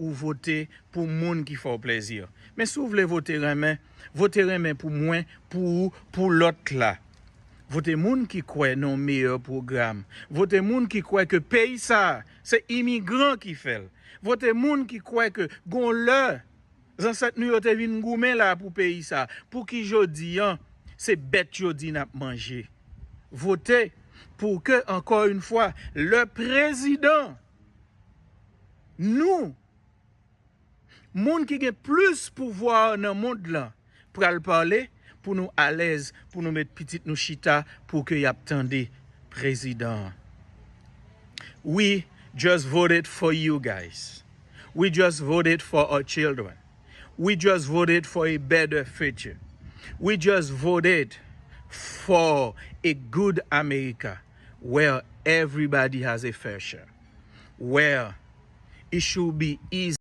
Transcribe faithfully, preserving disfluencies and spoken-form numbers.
ou vote pou moun ki fè w plezi. Men si w vle vote renmen, vote renmen pou mwen, pou ou, pou lòt la. Vote moun ki kwè nan yon meyè pwogram. Vote moun ki kwè ke peyi sa a, se imigran ki fè l. Vote moun ki kwè ke gon lè zansèt nou yo te vin goumen la pou peyi sa a. Pouki jodi an, se bèt yo di n ap manje? Vote pou ke, encore une fois, le président, nou, moun ki gen plis pouvwa nan mond lan, pral pale pou nou alèz, pou nou met pitit nou chita, pou ke y ap tande prezidan an. We just voted for you guys. We just voted for our children. We just voted for a better future. We just voted for a good America where everybody has a fair share, where it should be easy